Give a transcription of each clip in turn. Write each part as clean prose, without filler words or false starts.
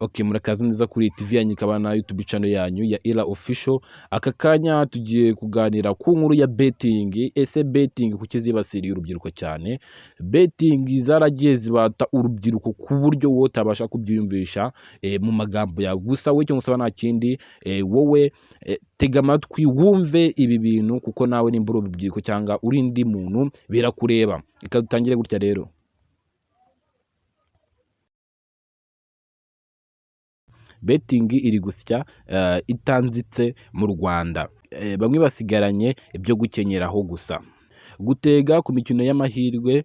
Ok, murakaza neza kuri TV yanyu ikaba na YouTube channel yanyu ya Ira Official. Aka kanya tugiye kuganira ku nkuru ya betting. Ese betting kuki zibasiriye urubyiruko cyane? Betting zaragiye zibata urubyiruko ku buryo wowe utabasha kubyiyumvisha mu magambo yawe. Gusa wowe icyo ngusaba nta kindi, wowe tega amatwi wumve ibi bintu, kuko nawe nimba uri urubyiruko cyangwa uri undi muntu birakureba. Reka dutangire gutya rero. Betting iri gusya itanzitse mu Rwanda. Bamwe basigaranye ibyo gukenyeraho gusa. Gutega ku mikino y'amahirwe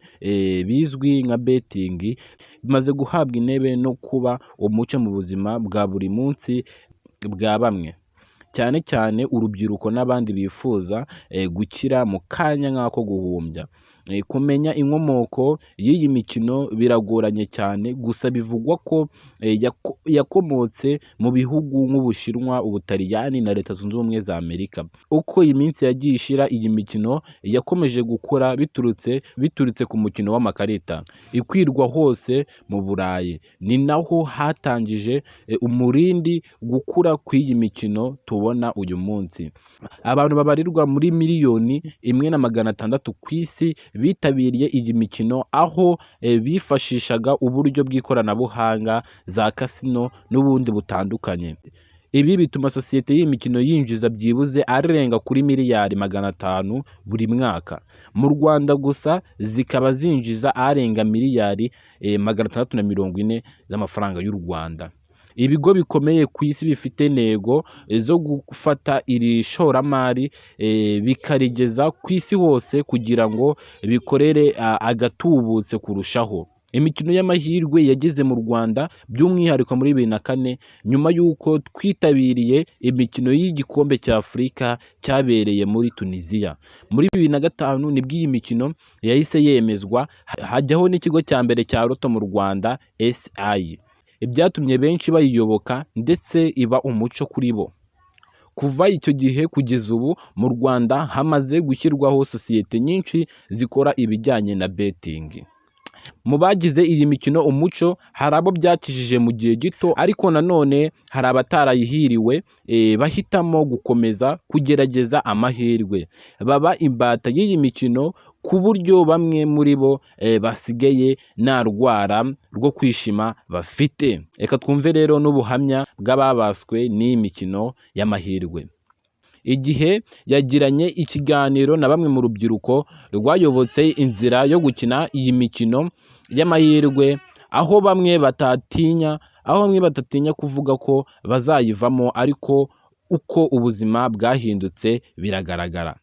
bizwi nka betting bimaze guhabwa intebe no kuba umuco mu buzima bwa buri munsi bwa bamwe, cyane cyane urubyiruko n'abandi bifuza gukira mu kanya nk'ako guhumbya. Kumenya inkomoko y'iyi mikino biragoranye cyane, gusa bivugwa ko yakomotse mu bihugu nk'Ubushinwa, Ubutaliyani na Leta Zunze Ubumwe za Amerika. Uko iminsi yagiye ishira, iyi mikino yakomeje gukura biturutse ku mukino w'amakarita ikwirwa hose mu Burayi. Ni naho hatangije umurindi gukura kw'iyi mikino tubona uyu munsi. Abantu babarirwa muri 1,600,000 ku isi bitabiriye iyi mikino, aho bifashishaga uburyo bw'ikoranabuhanga, za kasino n'ubundi butandukanye. Ibi bituma sosiyete y'iyi mikino yinjiza byibuze arenga kuri miliyari 500 buri mwaka. Mu Rwanda gusa zikaba zinjiza arenga miliyari 640 z'amafaranga y'u Rwanda. Ibigo bikomeye ku isi bifite intego zo gufata iri shoramari bikarigeza ku isi hose kugira ngo bikorere agatubutse kurushaho. Imikino y'amahirwe yageze mu Rwanda by'umwihariko muri 2004, nyuma y'uko twitabiriye imikino y'igikombe cya Afurika cyabereye muri Tunisia. Muri 2005 nibwo iyi mikino yahise yemezwa, hajyaho n'ikigo cya mbere cya Loto mu Rwanda SI. Ibyatumye benshi bayiyoboka ndetse iba umuco kuri bo. Kuva icyo gihe kugeza ubu mu Rwanda hamaze gushyirwaho sosiyete nyinshi zikora ibijyanye na betting. Mu bagize iyi mikino umuco hari abo byakijije mu gihe gito, ariko nanone hari abatarayihiriwe bahitamo gukomeza kugerageza amahirwe, baba imbata y'iyi mikino ku buryo bamwe muri bo basigaye nta rwara rwo kwishima bafite. Reka twumve rero n'ubuhamya bw'ababaswe n'iyi mikino y'amahirwe. Igihe yagiranye ikiganiro na bamwe mu rubyiruko rwayobotse inzira yo gukina iyi mikino y'amahirwe, aho bamwe batatinya kuvuga ko bazayivamo, ariko uko ubuzima bwahindutse biragaragara.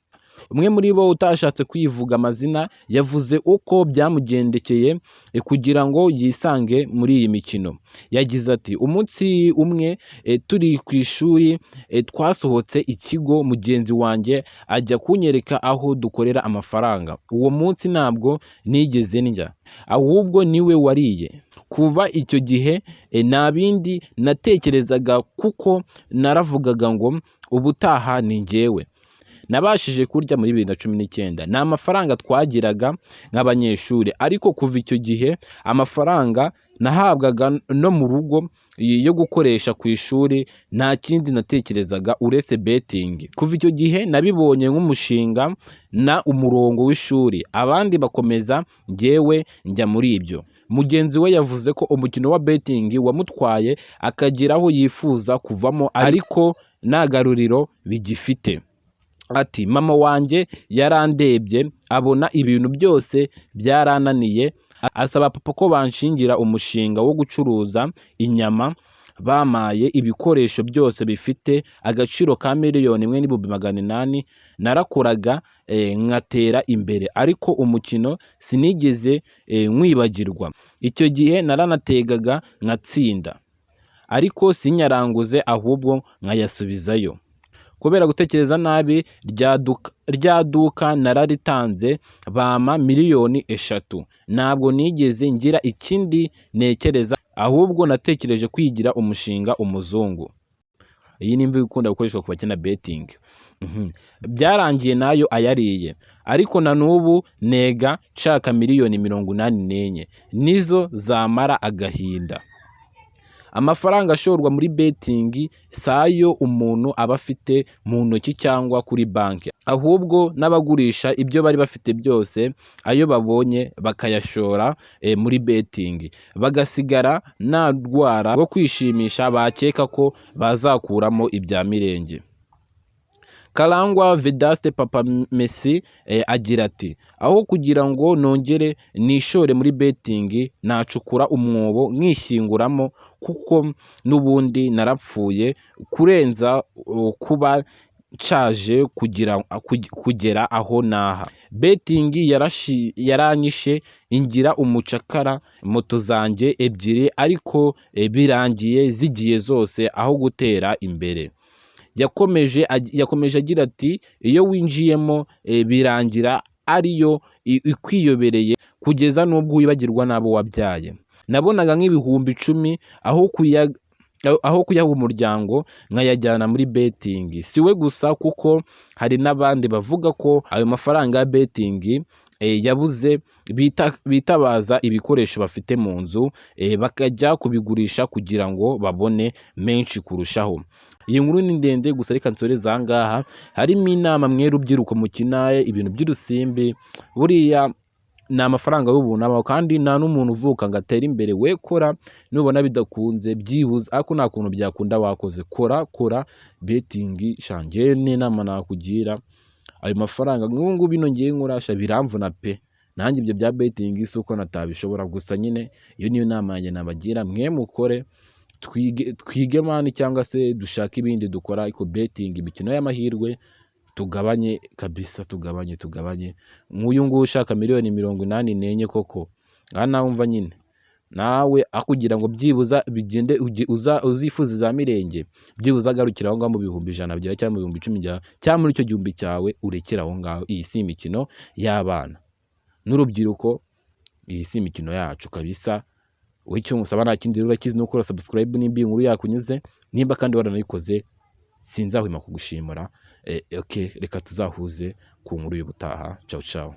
Umwe muri bo utashatse kwivuga amazina yavuze uko byamugendekeye kugira ngo yisange muri iyi mikino. Yagize ati: "Umunsi umwe turi ku ishuri, twasohotse ikigo, mugenzi wanjye ajya kunyereka aho dukorera amafaranga. Uwo munsi ntabwo nigeze ndya, ahubwo niwe wariye. Kuva icyo gihe nta bindi natekerezaga, kuko naravugaga ngo ubutaha ni njyewe." Nabashije kurya muri 2019. Ni amafaranga twagiraga nk'abanyeshuri, ariko kuva icyo gihe amafaranga nahabwaga no mu rugo yo gukoresha ku ishuri, nta kindi natekerezaga uretse betting. Kuva icyo gihe nabibonye nk'umushinga na umurongo w'ishuri, abandi bakomeza, njyewe njya muri ibyo. Mugenzi we yavuze ko umukino wa betting wamutwaye akagera aho yifuza kuvamo, ariko nta garuriro bigifite. Ati: "Mama wanjye yarandebye abona ibintu byose byarananiye, asaba papa ko banshingira umushinga wo gucuruza inyama. Bampaye ibikoresho byose bifite agaciro ka 1,800,000. Narakoraga nkatera imbere, ariko umukino sinigeze nkwibagirwa. Icyo gihe naranategaga nkatsinda, ariko sinyaranguze, ahubwo nkayasubizayo. Kubera gutekereza nabi, rya duka nararitanze, bampa miliyoni 3. Ntabwo nigeze ngira ikindi ntekereza, ahubwo natekereje kwigira umushinga umuzungu." Iyi ni imvugo ikunda gukoreshwa ku bakina betting. Byarangiye nayo ayariye, ariko na n'ubu ntega nshaka miliyoni 84, nizo zamara agahinda. Amafaranga ashorwa muri betting si ayo umuntu aba afite mu ntoki cyangwa kuri banki, ahubwo n'abagurisha ibyo bari bafite byose, ayo babonye bakayashora muri betting, bagasigara nta rwara rwo kwishimisha bakeka ko bazakuramo ibya mirenge. Karangwa Vedaste, Papa Messi, agira ati: "Aho kugira ngo nongere nishore muri betting, nacukura umwobo nkishyinguramo, kuko n'ubundi narapfuye kurenza kuba nshaje kugira kugera aho naha. Betting yaranyishe ingira umucakara. Moto zanjye ebyiri ariko birangiye zigiye zose aho gutera imbere." Yakomeje agira ati: "Iyo winjiyemo birangira ariyo ikwiyobereye kugeza n'ubwo wibagirwa n'abo wabyaye. Nabonaga nk'ibihumbi 10, aho kuyaha umuryango nkayajyana muri betting." Si we gusa, kuko hari n'abandi bavuga ko ayo mafaranga ya betting yabuze bitabaza ibikoresho bafite mu nzu, bakajya kubigurisha kugira ngo babone menshi kurushaho. Iyi nkuru ni ndende, gusa reka nsoreze aha ngaha. Harimo inama mwe rubyiruko mukina ibintu by'urusimbi. Buriya ni amafaranga y'ubuntu abaho, kandi nta n'umuntu uvuka ngo atere imbere. We kora, nubona bidakunze byibuze, ariko nta kuntu byakunda wakoze. Kora, kora betting sha. Njyewe n'inama nakugira, ayo mafaranga nk'ubu ngubu bino ngiye nkora sha biramvuna pe. Nanjye ibyo bya betting si uko natabishobora, gusa nyine iyo niyo nama yanjye nabagira. Mwe mukore, twige, twige man, cyangwa se dushake ibindi dukora, ariko betting, imikino y'amahirwe, tugabanye kabisa, tugabanye, tugabanye. Nk'uyu nguyu ushaka miliyoni 84 koko, ngaha nawe umva nyine nawe, aho kugira ngo byibuza bigende uzifuza za mirenge, byibuze agarukira aho ngaho mu 100,000 byawe cyangwa mu 10,000 byawe cyangwa muri icyo gihumbi cyawe, urekere aho ngaho. Iyi si imikino y'abana n'urubyiruko, iyi si imikino yacu kabisa. Wowe icyo ngusaba nta kindi rero, urakizi, ni ukora subscribe nimba iyi nkuru yakunyuze. Nimba kandi waranayikoze, sinzahwema kugushimira. Okay, reka tuzahuze ku nkuru y'ubutaha. Ciao ciao.